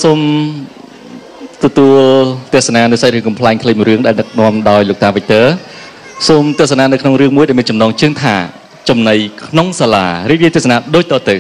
សូមទទួលទស្សនានៅសាច់រឿងកំប្លែងខ្លីមួយរឿងដែលដឹកនាំដោយលោកតាវិកទ័រសូមទស្សនានៅក្នុងរឿងមួយដែលមានចំណងជើងថាចំណីក្នុងសាលារីករាយទស្សនាដូចតទៅ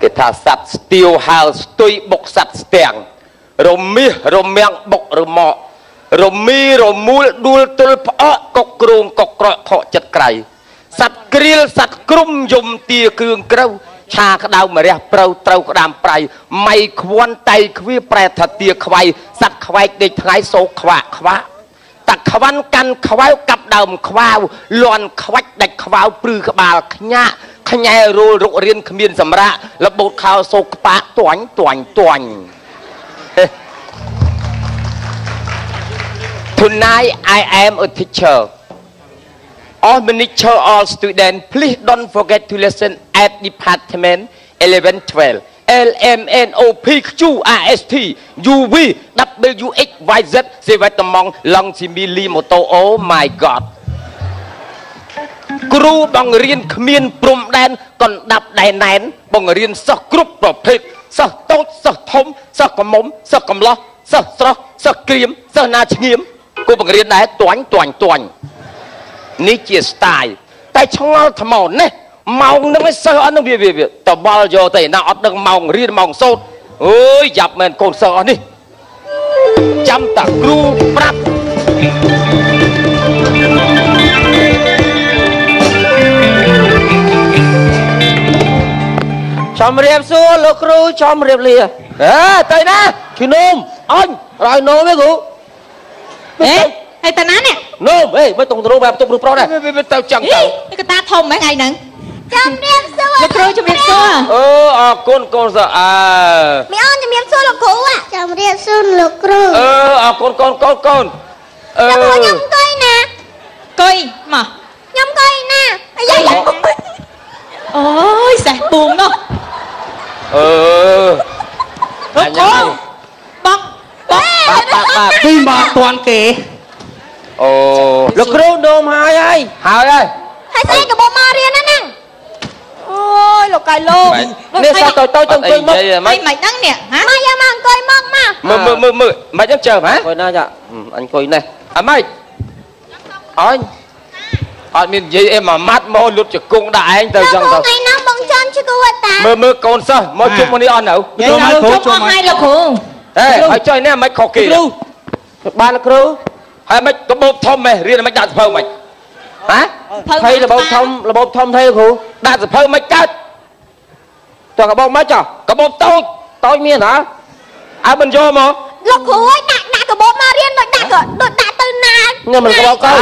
គេថាសត្វស្ទាវហាលស្ទុយបុកសត្វស្ទាំងរមាសរមាំងបុករមករមីរមូលដួលទល់ផ្អកកុកគ្រងកុកក្រក់ខកចិត្តក្រៃសត្វក្រៀលសត្វក្រុមយំទាគ្រឿងក្រៅឆាក្តៅម្រះប្រៅត្រូវក្តាមប្រៃម៉ៃខ្វាន់តៃខ្វាប្រែថាទាខ្វៃសត្វខ្វែកដេកថ្ងៃសោកខ្វាក់ខ្វាក់តាខ្វាន់កាន់ខ្វៅកាប់ដើមខ្វាវលន់ខ្វាច់ដាច់ខ្វាវព្រឺក្បាលខ្ញាក់ខ្ញែរោលរុករៀនគ្មានសម្រាករបូតខោសោកក្បាកទាញ់ទាញ់ទាញ់ Tonight I am a teacher. All manager, all student, please don't forget to listen at department 11 12 L M N O P Q R S T U V W X Y Z សេវតម៉ងឡងស៊ីមីលីម៉ូតូ Oh my god គ្រូបង្រៀនគ្មានព្រំដែនកណ្ដាប់ដែនណែនបង្រៀនសិស្សគ្រប់ប្រភេទសិស្សតូចសិស្សធំសិស្សក្រមុំសិស្សកំឡោះសិស្សស្រស់សិស្សក្រៀមសិស្សណាឈ្ងៀមគូបង្រៀនដែរទាញ់ទាញ់ទាញ់នេះជា style តែឆ្ងល់ថ្មនេះម៉ោងនឹងឯសិស្សអត់នឹងវាតបល់យកទៅណាអត់ដឹងម៉ោងរៀនម៉ោងសូត្រអើយយ៉ាប់មែនកូនសិស្សអស់នេះចាំតាគ្រូប្រាប់ជំរាបសួរលោកគ្រូជំរាបលាអេទៅណាឈឺនោមអញរយនោមទេគ្រូអេហើយតាណានេះនោមអេមិនតុងទៅបែបទុកឬប្រុសដែរវាទៅចឹងទៅនេះកតាធំហ្មងថ្ងៃហ្នឹងជំរាបសួរលោកគ្រូជំរាបសួរអឺអរគុណកូនសិស្សអើមីអូនជំរាបសួរលោកគ្រូជំរាបសួរលោកគ្រូអឺអរគុណកូនកូនកូនអឺខ្ញុំអង្គុយណាអង្គុយមកខ្ញុំអង្គុយណាអាយ៉ាអូយសេះពូងនោះអឺលោកគ្រូបងបងបាទពីមកតាន់គេអូលោកគ្រូនោមហើយហើយហើយហើយហើយស្អីក៏បងមករៀនហ្នឹងអូយលោកកៃលោកនេះសោះតូចតូចទៅអង្គុយមកមិនមិនដឹងនេះហ៎មកយកមកអង្គុយមកមកមើលមើលមើលមើលមិនចឹងជើមហ៎អង្គុយណាចាអញអង្គុយនេះអាម៉េចអញអត់មាននិយាយអីមួយម៉ាត់មកលុតជង្គង់ដាក់ឯងទៅចឹងទៅថ្ងៃហ្នឹងបងចន់ឈួតតាមើលមើលកូនសិស្សមកជុំមកនេះអត់នៅជុំអស់ហើយលោកគ្រូហេហើយចុះនេះមិនខុសគេគ្រូបានលោកគ្រូហើយមិនកាបូបធំម៉េះរៀនមិនដាក់សភៅមិនហ៎ថៃរបបធំរបបធំថៃគ្រូដាក់សភៅមិនកើតតើកាបូបមិនចុះកាបូបតូចតូចមានហ៎អើមិនយកមកលោកគ្រូឲ្យដាក់ដាក់កាបូបមករៀនដូចដាក់ដូចដាក់ទៅណានេះមិនកាបូបកូន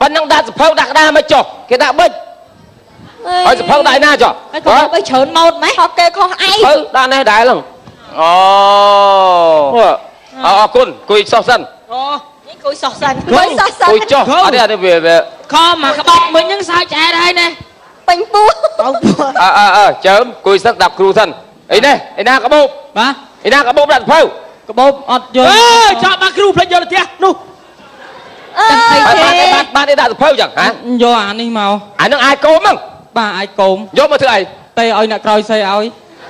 ប៉ុណ្ណឹងដាក់សភៅដាក់ក្តារមិនចុះគេដាក់បិចហើយសភៅដាក់ណាចុះហើយកុំឲ្យច្រើនម៉ោតម៉េះខុសគេខុសឯងសភៅដាក់នេះដែរហ្នឹងអូអរគុណគួយសោះសិនអូនេះគួយសោះសិនគួយសោះសិនគួយចុះអត់ទេអត់ទេវាខំមកក្បត់មិញហ្នឹងសើចឆ្អែតហើយណាពេញពោះអើអើអើជើមគួយសិនដាក់គ្រូសិនអីនេះអីណាក្បូបបាទអីណាក្បូបដាក់សភៅក្បូបអត់យល់អើចប់បាទគ្រូភ្លេចយកទៅផ្ទះនោះបាទបាទនេះដាក់សភៅចឹងហ៎យកអានេះមកអានឹងអាយកោមហ្នឹងបាទអាយកោមយកមកធ្វើអីទេឲ្យអ្នកក្រោយសេឲ្យ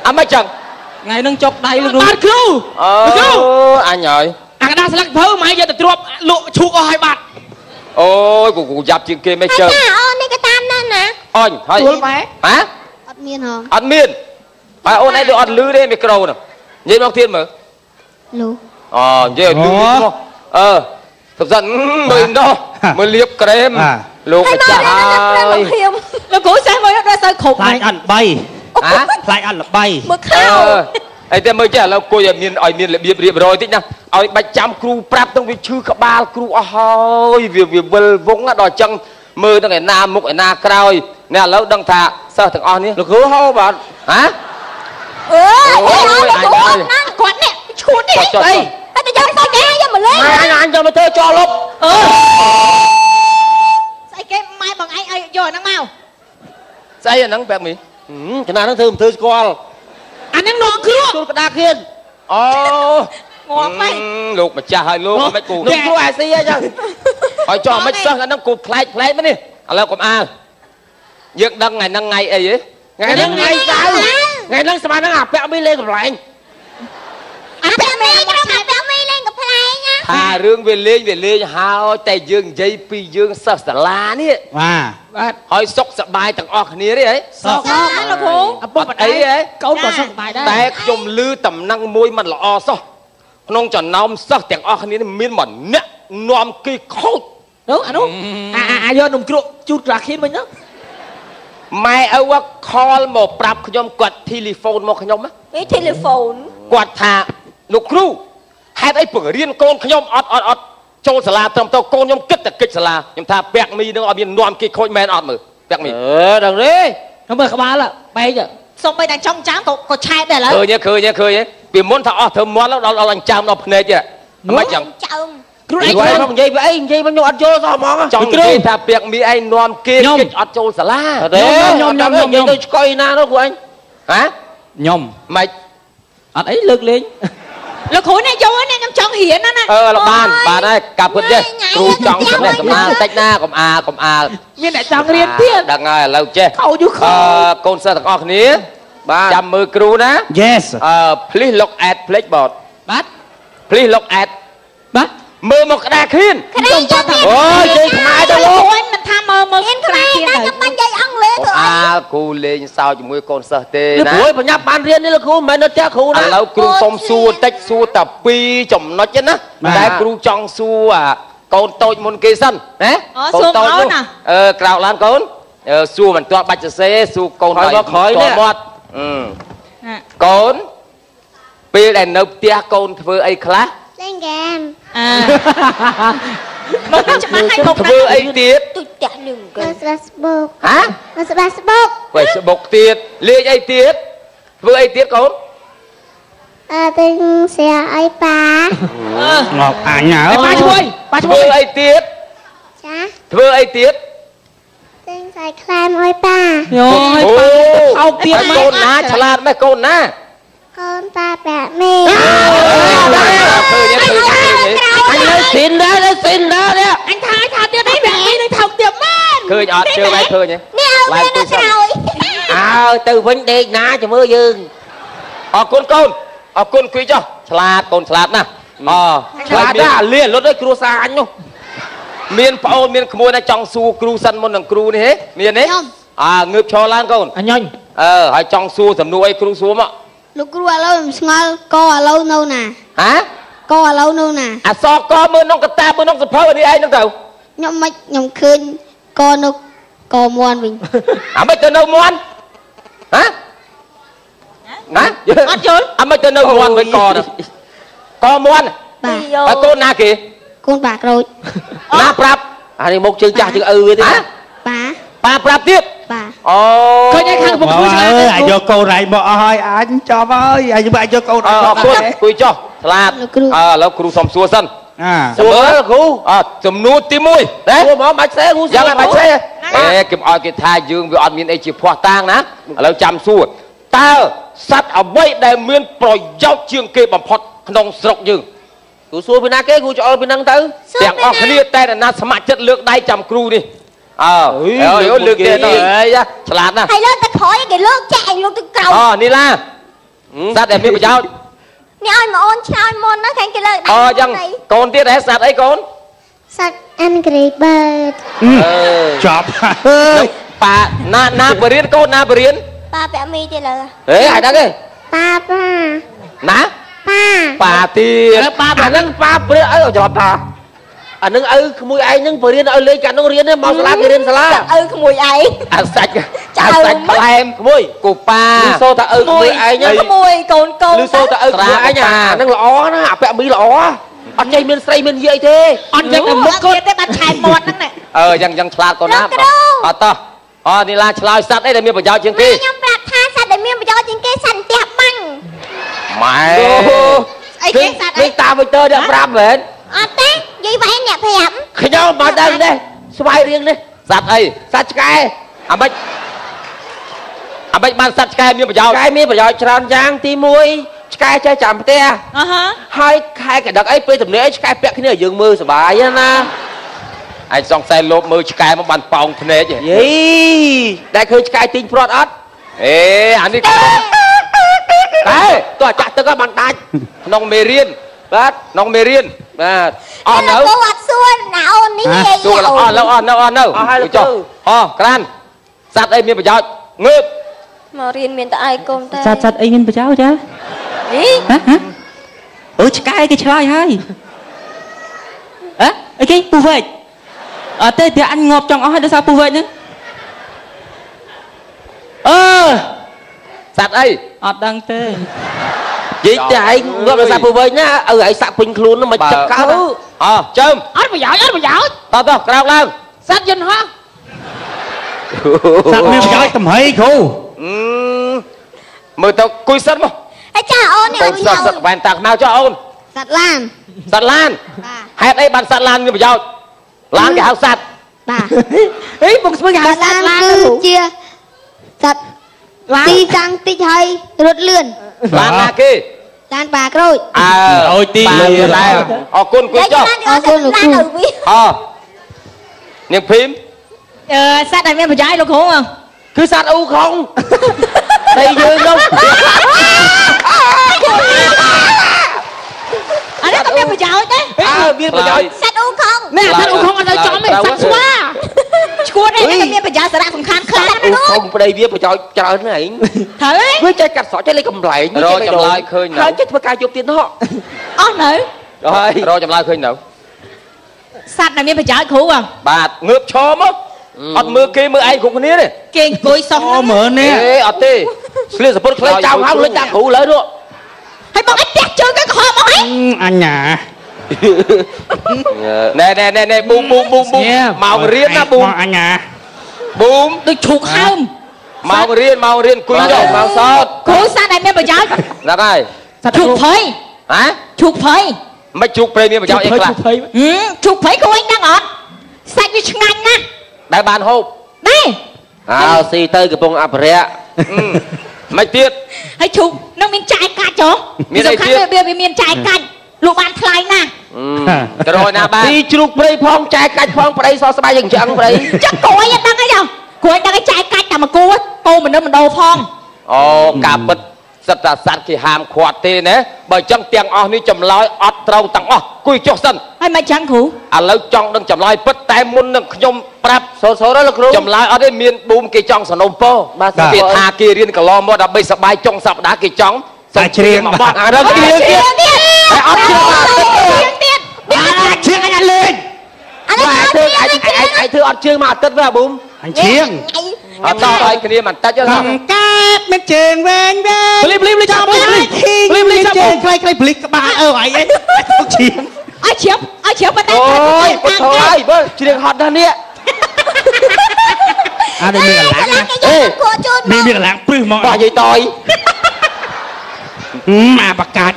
អាមិនចឹងថ្ងៃហ្នឹងចុកដៃលោកគ្រូបាទគ្រូអូអញហើយអាកដាស្លឹកភៅម៉ែយកទៅទ្របលក់ឈូកអស់ហើយបាត់អូយគូយ៉ាប់ជាងគេមិនជើអូនេះក៏តាមណាណាអញហើយទួលម៉ែហ៎អត់មានហងអត់មានហើយអូនឯងដូចអត់លឺទេមីក្រូហ្នឹងនិយាយមកទៀតមើលលូអូនិយាយលឺមកអឺសុំសិនមើលនោះមើលលាបក្រែមលោកម្ចាស់ហើយលោកគ្រូសេះមើលដល់សូវគ្រប់ផ្លែអត់ល្បីហ៎ផ្លែអត់ល្បីមើលខោអីតែមើលចេះឥឡូវគួយឲ្យមានរបៀបរៀបរយតិចណាឲ្យបាច់ចាំគ្រូប្រាប់ទាំងវាឈឺក្បាលគ្រូអស់ហើយវាវិលវងដល់ចឹងមើលទាំងឯណាមុខឯណាក្រោយនេះឥឡូវដឹងថាសិស្សទាំងអស់នេះលោកគ្រូហៅបាទហ៎អើយលោកគ្រូណាគាត់នេះឈួតនេះអីតែយកទៅគេយកមកលេងអញយកមកធ្វើចោលលុបអឺស្អីគេម៉ែបងឯងឲ្យយកអាហ្នឹងមក ស្អីអាហ្នឹងបែបមី ចំណាស់ហ្នឹងធ្វើមិនធ្វើស្គាល់ អាហ្នឹងនំគ្រក់ ជូតក្តារខៀន អូ ងាប់ហើយ លោកម្ចាស់ហើយលោកមិនគូ នំគ្រក់អាស៊ីអីចឹង ហើយចោះមិនសិស្សអាហ្នឹងគូប្លែកប្លែកមែននេះឥឡូវកុំអាលយើងដឹងថ្ងៃហ្នឹងថ្ងៃអីហ៎ ថ្ងៃហ្នឹងថ្ងៃសៅរ៍ថ្ងៃហ្នឹងស្មានហ្នឹងអាពាក់មីលេងកំ pl ែង អាពាក់មីខ្ញុំអាពាក់មីលេងកំ pl ែងណា ថារឿងវាលេងវាលេងហើយតែយើងនិយាយពីយើងសិស្សសាលានេះ បាទ បាទហើយសុខសប្បាយទាំងអស់គ្នាទេហី សុខ លោកគ្រូ ឪពុកម្ដាយកូនក៏សុខសប្បាយដែរ តែខ្ញុំឮតំណែងមួយមិនល្អសោះក្នុងចំណោមសិស្សទាំងអស់គ្នានេះមានម្នាក់នាំគេខូច នោះអានោះអាអាយកនំគ្រក់ជូតក្រាខៀនវិញនោះ ម៉ែឪខលមកប្រាប់ខ្ញុំគាត់ធីលីហ្វូនមកខ្ញុំ នេះធីលីហ្វូន គាត់ថាលោកគ្រូហេតុអីពង្រៀនកូនខ្ញុំអត់អត់អត់ចូលសាលាត្រឹមត្រូវកូនខ្ញុំគិតតែកិច្ចសាលាខ្ញុំថាពាក់មីនឹងអត់មាននាំគេខូចមែនអត់មើលពាក់មី អឺដឹងទេ ខ្ញុំមើលក្បាលបែក សុំបីតែចង់ចាំក៏ឆែតដែរឡើយ ឃើញឃើញឃើញពីមុនថាអស់ធ្វើមាត់ដល់ដល់អញចាំដល់ភ្នែកទេមិនចឹង ចាំ គ្រូឯង និយាយពីអីនិយាយមកខ្ញុំអត់យល់សោះហ្មង ចង់និយាយថាពាក់មីឯងនាំគេកិច្ចអត់ចូលសាលា ខ្ញុំខ្ញុំខ្ញុំ និយាយទៅឆ្កុយណានោះគ្រូឯង ហ៎ ខ្ញុំ មិន អត់អីលើកលែង លោកគ្រូនេះយកនេះខ្ញុំចង់រៀនណាណា អឺបានបានហើយកាពិតទេគ្រូចង់ចំណេះសំណាលតិចណាកុំអាកុំអាល មានអ្នកចង់រៀនទៀត ដឹងហើយឥឡូវចេះ ខោយូខោ អឺកូនសិស្សទាំងអស់គ្នា បាទ ចាំមើលគ្រូណា Yes អឺ please look at blackboard បាទ please look at បាទ មើលមកក្តារខៀន ខ្ញុំចាប់ថា អូយនិយាយខ្មែរទៅលោក អូយមិនថាមើលមើលក្តារខៀន តែខ្ញុំមិននិយាយអង់គ្លេសទៅ កុំអាលគ្រូលេងសើចជាមួយកូនសិស្សទេណា គ្រូបញ្ញាប់បានរៀននេះលោកគ្រូមិនមែននៅផ្ទះគ្រូណា ឥឡូវគ្រូសុំសួរតិចសួរតែពីរចំណុចទេណាតែគ្រូចង់សួរអាកូនតូចមុនគេសិនណាកូនតូចនោះអឺក្រោកឡើងកូនសួរមិនទាន់បាច់សរសេរសួរកូន ឲ្យមកក្រោយនេះ មាត់កូនពេលដែលនៅផ្ទះកូនធ្វើអីខ្លះ លេងហ្គេម អើមកច្បាស់ឲ្យមក ធ្វើអីទៀត ទូផ្ទះនឹងគេ Facebook ហ៎ Facebook Facebook ទៀតលេងអីទៀតធ្វើអីទៀតកូន អើទិញស្រាអីប៉ា ងាប់អញហើយ ប៉ាជួយប៉ាជួយ ធ្វើអីទៀត ចា ធ្វើអីទៀត ទិញសាយខ្លែមអីប៉ា យោយប៉ាអោកទៀត កូនណាឆ្លាតម៉េះកូនណា កូនប៉ាប្រាក់មេ ឃើញឃើញ អញនៅស៊ីនដែរនៅស៊ីនដែរនេះ អញថាអញថាទៀតនេះប្រាក់មីនឹងថោកទៀតមែន ឃើញអត់ជឿไหมឃើញ នេះឲ្យនៅក្រោយ អើទៅវិញដេកណាជាមួយយើង អរគុណកូនអរគុណគួយចុះឆ្លាតកូនឆ្លាតណាស់អ ឆ្លាតណាស់លាលុតឲ្យគ្រួសារអញនោះ មានប្អូនមានក្មួយណាចង់សួរគ្រូសិនមុននឹងគ្រូនេះហ៎មានទេអើងើបឈរឡើងកូន អញញ អឺហើយចង់សួរសំណួរអីគ្រូសួរមក លោកគ្រូឥឡូវខ្ញុំឆ្ងល់កឥឡូវនៅណា ហ៎ កឥឡូវនៅណា អសកមើលក្នុងកតាមើលក្នុងសភៅនេះឯងហ្នឹងទៅ ខ្ញុំមិនខ្ញុំឃើញកនៅកមន់វិញ អាមិនទៅនៅមន់ហ៎ណា អត់យល់ អាមិនទៅនៅមន់វិញកទៅកមន់ បាទ ហើយកូនណាគេ កូនបាក្រូច ណាប្រាប់ អានេះមុខជើងចាស់ជើងឪវាទេ ប៉ា ប៉ាប្រាប់ទៀត បាទ អូ ឃើញឯខាងពុកគ្រូឆ្លាត អើអាយកកូនឯងមកអស់ហើយអញចប់ហើយអញយកកូន អរគុណគួយចុះឆ្លាតអើឥឡូវគ្រូសុំសួរសិន អា សួរគ្រូ អចំនួនទី1ណា សួរមកបាច់សេគ្រូ យ៉ាងបាច់សេអេគេឲ្យគេថាយើងវាអត់មានអីជាភ័ស្តុតាងណាឥឡូវចាំសួរតើសត្វអ្វីដែលមានប្រយោជន៍ជាងគេបំផុតក្នុងស្រុកយើង គ្រូសួរពីណាគេគ្រូឆ្អល់ពីហ្នឹងទៅ ទាំងអស់គ្នាតែណាស្ម័គ្រចិត្តលើកដៃចាំគ្រូនេះអើអើលើកទៀតអីឆ្លាតណាស់ ហើយលើកទៅក្រោយគេលើកចាក់ឲ្យលើកទៅក្រោយ អូនេះឡាសត្វដែលមានប្រយោជន៍ នេះឲ្យមកអូនឆ្លើយមុនណាខាងគេលើកដៃ អូចឹងកូនទៀតហ៎សត្វអីកូន សត្វ Angry Bird ចប់ហើយ ប៉ាណាណាបរៀនកូនណាបរៀន ប៉ាពាក់មីទៀតលើ ហេអាយដឹងទេ ប៉ាប៉ា ណា ប៉ា ប៉ាទៀត ប៉ាអាហ្នឹងប៉ាព្រាអើច្រឡំប៉ាអានឹងឪក្មួយឯងនឹងបរៀនឲ្យលេងកាលនោះរៀនទេមកសាលាគេរៀនសាលា ឪក្មួយឯង អាសាច់អាសាច់ផ្លែម ក្មួយ គូប៉ា លឺសូថាឪក្មួយឯង ក្មួយកូនកូន លឺសូថាឪក្មួយឯងអានឹងល្អណាអាពាក់មីល្អអត់ចេះមានស្រីមានយាយទេ អត់ចេះតែមុខកូន ទេបាត់ឆែកមាត់ហ្នឹងណែ អឺយ៉ាងយ៉ាងឆ្លាតកូនណាអត់តោះអូនេះឡាឆ្លើយសត្វអីដែលមានប្រយោជន៍ជាងគេ ខ្ញុំប្រាប់ថាសត្វដែលមានប្រយោជន៍ជាងគេសត្វផ្ទះបាំង ម៉ែ អីគេសត្វអី តាវិទ័រអ្នកប្រាប់មែន អត់ទេយាយវ៉ែអ្នកប្រាប់ ខ្ញុំមកដឹងនេះស្វាយរៀងនេះ សត្វអី សត្វឆ្កែ អាម៉េច អ្វីបានសត្វឆ្កែមានប្រយោជន៍ ឆ្កែមានប្រយោជន៍ច្រើនយ៉ាងទី1ឆ្កែចេះចាំផ្ទះ អឺហឺ ហើយខែកដឹកអីពេលទំនេរអីឆ្កែពាក់គ្នាឲ្យយើងមើលសប្បាយណា ឯងសង្ស័យលោបមើលឆ្កែមកបានប៉ោងភ្នែក យីដែលឃើញឆ្កែទាញព្រាត់អត់ អេអានេះតែ តោះចាក់ទឹកឲ្យបានដាច់ ក្នុងមេរៀន បាទ ក្នុងមេរៀន បាទ អស់នៅ គូអត់សួរណាអូននេះឯង សួរអស់នៅអស់នៅអស់នៅ អស់ហើយ ចុះអស់ក្រានសត្វអីមានប្រយោជន៍ងើប មករៀនមានតែឯងគុំតែ សត្វអីមានប្រយោជន៍ចា ហី ហ៎ហ៎អូឆ្កែគេឆ្លើយហើយហ៎អីគេពូវែកអត់ទេតែអញងាប់ចង់អស់ហើយដោយសារពូវែកហ្នឹងអឺ សត្វអី អត់ដឹងទេ និយាយតែឯងងាប់ដោយសារពូវែកណាឪឯងសាក់ពេញខ្លួនហ្នឹងមិនចិត្តកើត អោះជើម អត់ប្រយោជន៍អត់ប្រយោជន៍ តោះតោះក្រោកឡើង សត្វយន្តហោះ សត្វមានប្រយោជន៍តំហីគ្រូ មើលទៅគួយសិនមក អីចាអូននេះ កូនសិស្សសិតវ៉ែនតាខ្មៅចុះអូន សត្វឡាន សត្វឡាន បាទ ហេតុអីបានសត្វឡានមានប្រយោជន៍ឡានគេហៅសត្វ បាទ អីបងស្មើគេហៅសត្វ ឡានគឺជាសត្វទីតាំងតិចហើយរត់លឿន ឡានណាគេ ឡានបាក្រូច អើ អូយទី ដែរអរគុណគួយចុះ អរគុណលោកគ្រូ អនាងភីម អឺសត្វដែលមានប្រយោជន៍លោកគ្រូ គឺសត្វអ៊ូខុងតែយើងនោះ អានេះក៏មានប្រយោជន៍ដែរ អើមានប្រយោជន៍ សត្វអ៊ូខុង នេះសត្វអ៊ូខុងអត់ទៅចំទេសត្វស្វា ឈួតអីក៏មានប្រយោជន៍សារៈសំខាន់ខ្លាំង អ៊ូខុងប្តីវាប្រយោជន៍ច្រើនណាស់ឯង ត្រូវទេ វាចេះកាត់សក់ចេះលេខកំ pl ែង រកចម្លើយឃើញនៅ ហើយចេះធ្វើការយប់ទៀតណោះ អស់នៅ ហើយ រកចម្លើយឃើញនៅ សត្វដែលមានប្រយោជន៍គ្រូ បាទងើបឈរមកអត់មើលគេមើលឯងគ្រប់គ្នាទេ គេអង្គុយសោះ អូមើលនេះ អេអត់ទេ ស្លៀកសពុតខ្លីចៅហៅលេចដាក់គ្រូលើនោះ ហើយបងឯងផ្ទះជើងគេក្រហមអស់ហី អញ្ញា ណែណែណែណែប៊ូមប៊ូមប៊ូមប៊ូមម៉ោងរៀនណាប៊ូម អញ្ញា ប៊ូម ដូចជ្រូកហើម ម៉ោងរៀនម៉ោងរៀនគួយចុះម៉ោងសត គ្រូសត្វដែលមានប្រយោជន៍ ណាស់ហើយ ជ្រូកព្រៃ ហ៎ ជ្រូកព្រៃ មិនជ្រូកព្រៃមានប្រយោជន៍អីខ្លះ ជ្រូកព្រៃគ្រូឯងដឹងអត់សាច់វាឆ្ងាញ់ណាស់ ដែលបានហូប ដែរ អើស៊ីទៅកំពុងអភិរក្ស មិនទៀត ហើយជ្រូកនឹងមានចាយកាច់ហ៎ មានអីទៀត វាមានចាយកាច់លក់បានថ្លៃណាស់ ទៅរកណាបាន ទីជ្រូកព្រៃផងចែកកាច់ផងប្តីសស្បាយយ៉ាងឆ្អឹងប្តី ចឹងគ្រូឯងដឹងអីដល់គ្រូឯងដឹងអីចែកកាច់តែមកគូគោមនុស្សម្ដោផង អូការពិតសិតតែសត្វគេហាមឃាត់ទេណាបើចឹងទាំងអស់នេះចម្លើយអត់ត្រូវទាំងអស់គួយចុះសិន ហើយមិនចឹងគ្រូ ឥឡូវចង់ដឹងចម្លើយពិតតែមុននឹងខ្ញុំប្រាប់ សូត្រសូត្រលោកគ្រូ ចម្លើយអត់ទេមានប៊ូមគេចង់សនំពោ បាទ គេថាគេរៀនកន្លងមកដើម្បីសបាយចុងសប្តាហ៍គេចង់ តែច្រៀង មកបត់អារឹងច្រៀងទៀត តែអត់ជឿបាទ ទៀត អាច្រៀងអញអត់លេង អានេះ បាទធ្វើឯងឯងធ្វើអត់ជើងមកអាទិត្យវិញអាប៊ូម អញច្រៀង អត់តឲ្យគ្នាបន្តិចទេ កង្កែបមានជើងវែងវែង ភ្លីភ្លីភ្លីចាប់ភ្លីភ្លីភ្លីចាប់ ជើងខ្លីខ្លីភ្លីក្បាលអើអីអីច្រៀង ឲ្យជ្រាបឲ្យជ្រាបប៉ុន្តែ អូយពុទ្ធហើយបើច្រៀងហត់ណាស់នេះ អានេះមានកន្លាំង អេគួរជូន មានមានកន្លាំងព្រឹសមក បាទនិយាយតយ អាបកាច់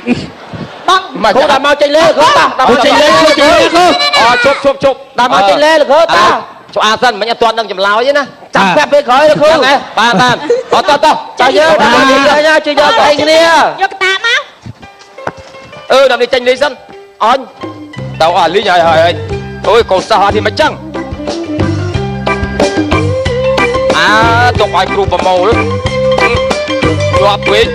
បង មក គ្រូដល់មកចេញលេគ្រូតា ដល់ចេញលេគ្រូចេញលេគ្រូ អូជប់ជប់ជប់ ដល់មកចេញលេគ្រូតា ឆ្អាសិនមិនអត់ទាន់ដឹងចម្លើយទេណា ចាំប្រាប់ពេលក្រោយលោកគ្រូ បាទបាទអត់តត ចើយើងដល់មកចេញជួយយកឯងគ្នា យកកតាមក អឺដល់នេះចេញលេងសិនអញទៅអស់លីងហើយហើយអូយកូនសិស្សអត់នេះមិនចឹងអើទុកឲ្យគ្រូប្រមូលជាប់វិញ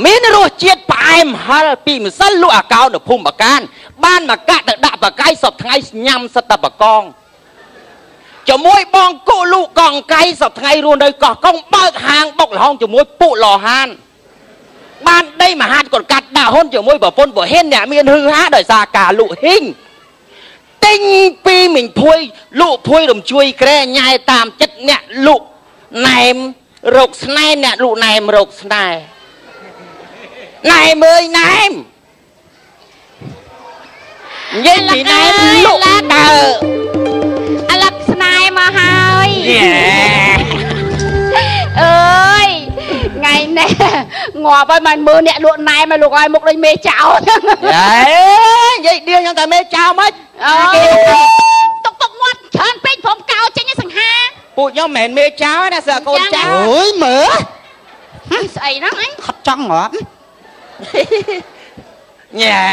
មានរសជាតិផ្អែមហឹរពីម្សិលលក់អាកោនៅភូមិបកានបានមកកាក់ទៅដាក់បកាយសពថ្ងៃញ៉ាំសិតតែបកងជាមួយបងគក់លក់កងកៃសពថ្ងៃរស់នៅកោះកុងបើកហាងបុកលហុងជាមួយពួកលហានបានដីមហាគាត់កាត់ដាក់ហ៊ុនជាមួយប្រពន្ធប្រហិនអ្នកមានហឺហាដោយសារការលក់ហ៊ីងទិញពីមីងភួយលក់ភួយរំជួយក្រែញ៉ែតាមចិត្តអ្នកលក់ណែមរកស្នេហ៍អ្នកលក់ណែមរកស្នេហ៍ ណែមើលណែមនិយាយពីណែមលក់ដើអាឡឹកស្នេហ៍មកហើយអើយថ្ងៃនេះងាប់ហើយមិនមើលអ្នកលក់ណែមឲ្យលោកឲ្យមុខដូចមេចៅហ្នឹងហេនិយាយដៀលខ្ញុំតែមេចៅមិនគេតុកតុកមាត់ច្រើនពេកព្រមកោចេញសង្ហាពួកខ្ញុំមិនមែនមេចៅណាសើកូនចៅអូយមើលស្អីហ្នឹងអញខត់ចង់ងាប់ញ៉ែ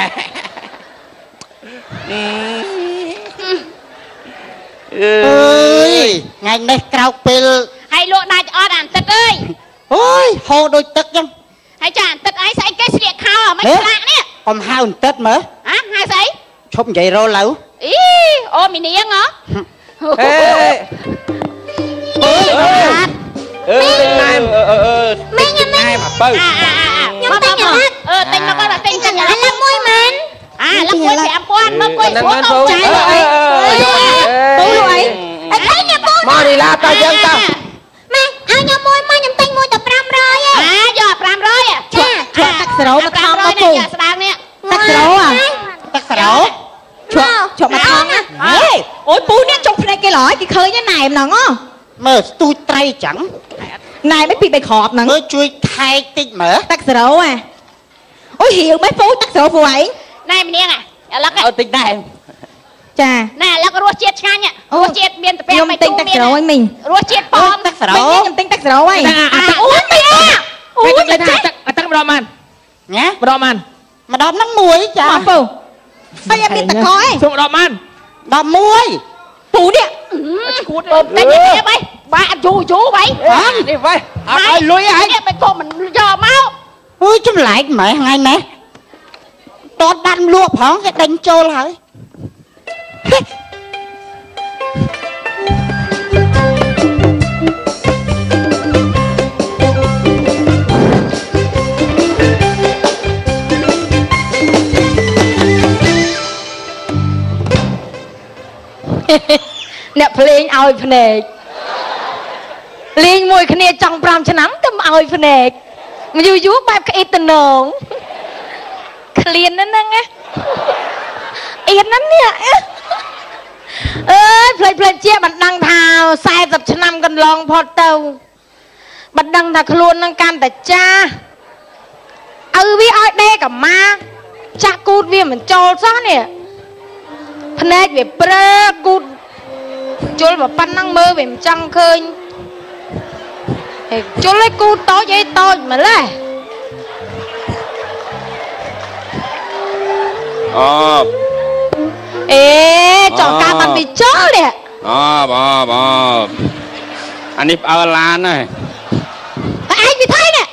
អើយថ្ងៃនេះក្រោកពេលហើយលក់ដាច់អត់អានទឹកអើយអូយហូរដូចទឹកចឹងហើយចាអានទឹកអីស្អីគេស្លៀកខោមិនស្លាកនេះកុំហៅអន្តិតមើលហ៎ហៅស្អីឈប់និយាយរលៅអីអូមីនាងហ៎អេអើយអឺណែមមីងណែមអាពៅខ្ញុំទិញអាឡឹកអឺទិញមកគាត់ទិញអាឡឹកមួយមែនអាឡឹកមួយ5000មកគួយស្រួលតចាយលក់អីពូលក់អីអីឃើញពូមករីឡាតើយើងតើម៉ែឲ្យខ្ញុំមួយមកខ្ញុំទិញមួយតែ500ឯងអាយក500ចាជក់ទឹកសរោមកថងមកពូស្ដាងនេះទឹកសរោអាទឹកសរោជក់ជក់មកថងហេអូយពូនេះចុកភ្នែកគេឡើយគេឃើញណែមហ្នឹងហ៎មើលស្ទូចត្រីចឹងណែមឯងពី3គ្រាប់ហ្នឹងមើលជួយថែកតិចមើលទឹកសរោអាអូយរៀវម៉េចពូទឹកសរោពូឯងណែម្នាងអាឡឹកអត់តិចណែចាណែអាឡឹករសជាតិឆ្ងាញ់រសជាតិមានតាពាំងខ្ញុំទិញទឹកសរោឲ្យមីងរសជាតិប៉មទឹកសរោខ្ញុំទិញទឹកសរោឲ្យអូយមីអូយទឹកទឹកម្ដងបានញ៉ាម្ដងបានម្ដងហ្នឹងមួយចាមកពូហើយអត់មានទឹកកអីសុំម្ដងបាន11ពូនេះឈួតបើទិញនេះបីបាក់យូរយូរបីនេះបីអត់ឲ្យលុយហើយនេះបីកុំមិនយកមកអើយចម្លែកម៉េះថ្ងៃនេះតតបានលក់ផងគេដេញចូលហើយ អ្នកភ្លេងឲ្យភ្នែកលេងមួយគ្នាចង់5ឆ្នាំទៅឲ្យភ្នែកយូរយូរបែបក្អៀតតំណងឃ្លានហ្នឹងណាអៀនហ្នឹងនេះអើយផ្លេចផ្លេចជាមិនដឹងថា40ឆ្នាំកន្លងផុតទៅមិនដឹងថាខ្លួននឹងកាន់តែចាស់ឪវាឲ្យដេកម៉ាចាក់គូតវាមិនចូលសោះនេះភ្នែកវាព្រើគូតជុលប៉ុណ្ណឹងមើលវាមិនចង់ឃើញហេជុលឲ្យគូតូចអីតូចម្លេះអូអេចង់ការបានវាចូលនេះអូបបអានេះផ្អើលឡានហើយឯងវាថៃនេះ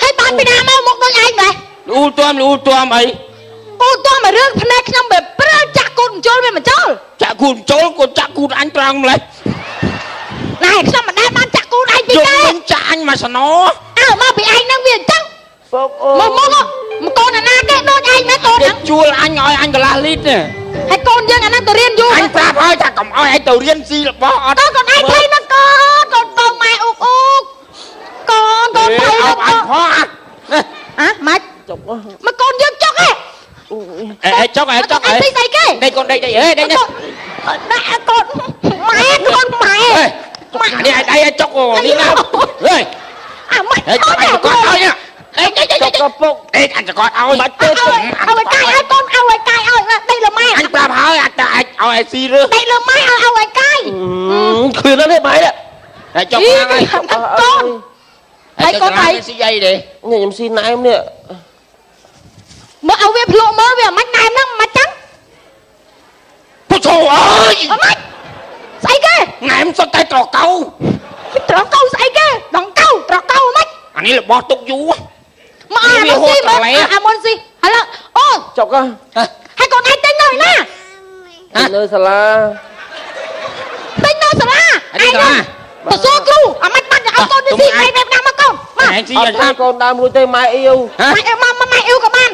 ហើយបានពីណាមកមុខដូចឯងម្លេះលូទាំលូទាំអីគូទាំមករឿងភ្នែកខ្ញុំវាព្រើចាក់គូតមិនចូលវាមិនចូលចាក់គូតចូលគូចាក់គូតអញត្រង់ម្លេះណែខ្ញុំមិនដែលបានចាក់គូតឯងពីទេខ្ញុំចាក់អញមកស្ណោអើមកពីឯងនឹងវាអញ្ចឹងមកមកមកកូនអាណាគេដូចឯងមែនកូនហ្នឹងជួលអញឲ្យអញកន្លះលីត្រនេះហើយកូនយើងអាហ្នឹងទៅរៀនយូរអញប្រាប់ហើយថាកុំឲ្យឯងទៅរៀនស៊ីរបស់អត់កូនឯងថៃហ្នឹងកូនកូនបងម៉ែអ៊ុកអ៊ុកកូនកូនថៃហ្នឹងអញផងអាម៉េចមកកូនយើងចុកហ៎អេចុកអេចុកអេស្អីគេដេកកូនដេកដេកអេដេកនេះដាក់កូនម៉ែកូនម៉ែម៉ែនេះឲ្យដៃឲ្យចុកនេះណាហេអាម៉េចចុកឲ្យកត់ឲ្យនេះអេចុកកពុកអេអញចកត់ឲ្យមិនទេឲ្យកាយឲ្យកូនឲ្យកាយឲ្យដេកលើម៉ែអញប្រាប់ហើយអត់តែឲ្យឲ្យស៊ីរើសដេកលើម៉ែឲ្យឲ្យកាយឃើញแล้วនេះម៉ែនេះហើយចុកខាងហើយកូនហើយកូនឯងស៊ីអីទេនេះខ្ញុំស៊ីណែមនេះមើលឲ្យវាភ្លក់មើលវាមិនណែមហ្នឹងមិនចឹងពុទ្ធអើយមិនស្អីគេណែមសុទ្ធតែត្រកៅត្រកៅស្អីគេដងកៅត្រកៅមិនអានេះរបស់ទុកយូរមកអាមុនស៊ីមើលអាមុនស៊ីឥឡូវអូចុកហើយកូនឯងទិញនៅណានៅសាលាទិញនៅសាលាឯងទៅសួរគ្រូអាមិនបាត់ឲ្យកូនស៊ីឯងបែបណាមកកូនមកឯងស៊ីអត់ថាកូនដើមរួចទេម៉ែអ៊ីវម៉ែអ៊ីវមកម៉ែអ៊ីវក៏បាន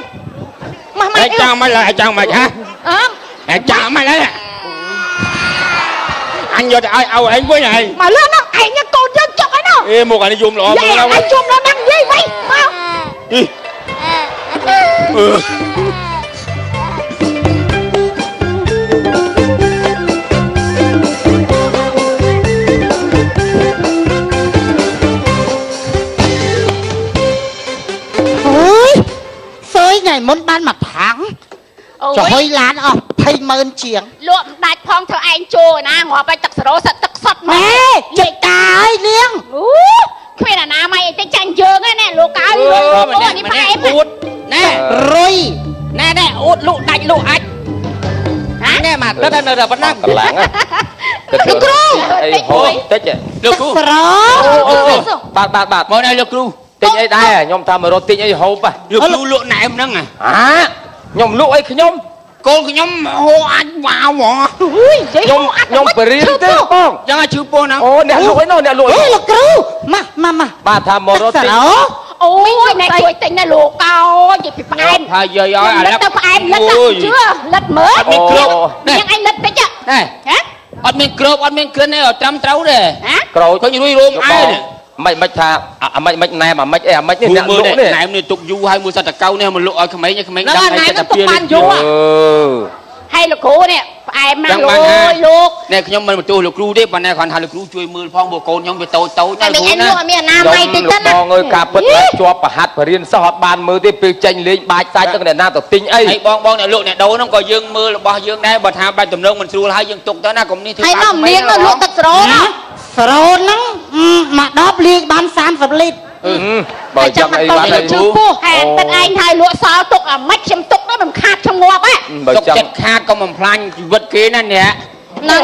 មកម៉ែអ៊ីវ ចង់មិនឡើយចង់មិនហ៎អើចង់មិនឡើយអញយកទៅឲ្យឲ្យឯងវិញឯង មកលឿនណាស់ឯងកូនយើងចុកឯណោះ អេមកអានេះយំល្អមើល ឯងយំដល់ហ្នឹងនិយាយវិញមក អី អូយសើយថ្ងៃមុនបានមួយถัងចុយឡានអស់200,000ជាងលក់មិនដាច់ផងធ្វើឯងចូលណាងាប់ឲ្យទឹកសរោសិតទឹកសុតម៉ែចិត្តតាអើយលៀងអូគ្មានអាណាម័យអីទេចាញ់យើងហ្នឹងណាលោកអើយលោកនេះផ្អែមអួតណែរុយណែណែអួតលក់ដាច់លក់អាចណែមកទឹកនៅតែប៉ុណ្ណឹងកម្លាំងទឹកគ្រូអីហូបតិចលោកគ្រូបាទបាទបាទមកណែលោកគ្រូទិញអីដែរខ្ញុំថាមករត់ទិញអីហូបលោកគ្រូលក់ណែមហ្នឹងអាខ្ញុំលក់អីខ្ញុំកូនខ្ញុំហូអាចវ៉ាវហ្មងខ្ញុំខ្ញុំបរៀនទេបងយ៉ាងឲ្យឈឺពោះហ្នឹងអូអ្នកលក់អីនោះអ្នកលក់អេលោកគ្រូមកមកមកបាទថាមករត់ទិញអូយណែជួយទិញណាលោកកោនិយាយពីផ្អែមហើយយាយឲ្យអាលិតទៅផ្អែមលិតជឿលិតមើលអត់មានគ្របយ៉ាងឯងលិតតិចណែអត់មានគ្របអត់មានក្លិនទេត្រឹមត្រូវទេក្រោយឃើញរួយរោមអែមិនមិនថាអាមិនមិនណែមអាមិនអីអាមិននេះអ្នកលក់នេះណែមនេះទុកយូរហើយមួយសត្វតកៅនេះមកលក់ឲ្យក្មេងក្មេងដឹង ឲ្យតែពីបានយូរហើយលោកគ្រូនេះផ្អែមណាស់លោកអើយលោកនេះខ្ញុំមិនបន្ទោសលោកគ្រូទេប៉ុន្តែគ្រាន់ថាលោកគ្រូជួយមើលផងព្រោះកូនខ្ញុំវាតូចតូចណា តែមិនអញលក់ឲ្យមានអនាម័យតិចទៅណា បងអើយការពិតជាប់ប្រហាត់បរៀនសោះអត់បានមើលទេពេលចេញលេងបាច់សាច់ទៅអ្នកណាទៅទិញអីហើយបងបងអ្នកលក់អ្នកដូរហ្នឹងក៏យើងមើលរបស់យើងដែរបើថាបាច់ទំនងមិនស្រួលហើយយើងទុកទៅណាកុំនេះធ្វើ ហើយនោះមានលក់ទឹកស្រោណា ស្រោហ្នឹងមួយដបលាយបាន30លីត្រ បើចាំអីបាន ជឿពោះ ហែទឹកឯងហើយលក់សល់ទុកអាម៉េចខ្ញុំទុកនោះមិនខាតខ្ញុំងាប់ហ៎ ទុកចិត្តខាតក៏បំផ្លាញជីវិតគេណាអ្នក ហ្នឹង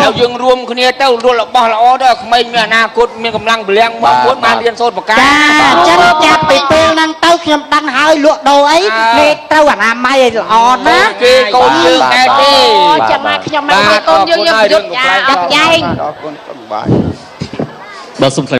ហើយយើងរួមគ្នាទៅរលរបស់ល្អទៅក្មេងមានអនាគតមានកម្លាំងពលំមកពួនបានរៀនសូត្របកា ចាចឹងចាប់ពីពេលហ្នឹងទៅខ្ញុំដឹងហើយលក់ដូរអីលេខត្រូវអនាម័យឲ្យល្អណា គេកូនយើងដែរទេ ចាំមកខ្ញុំមក កូនយើងយើងប្រយុទ្ធយ៉ា យ៉ាប់យ៉ែង អរគុណបាទ បាទសូម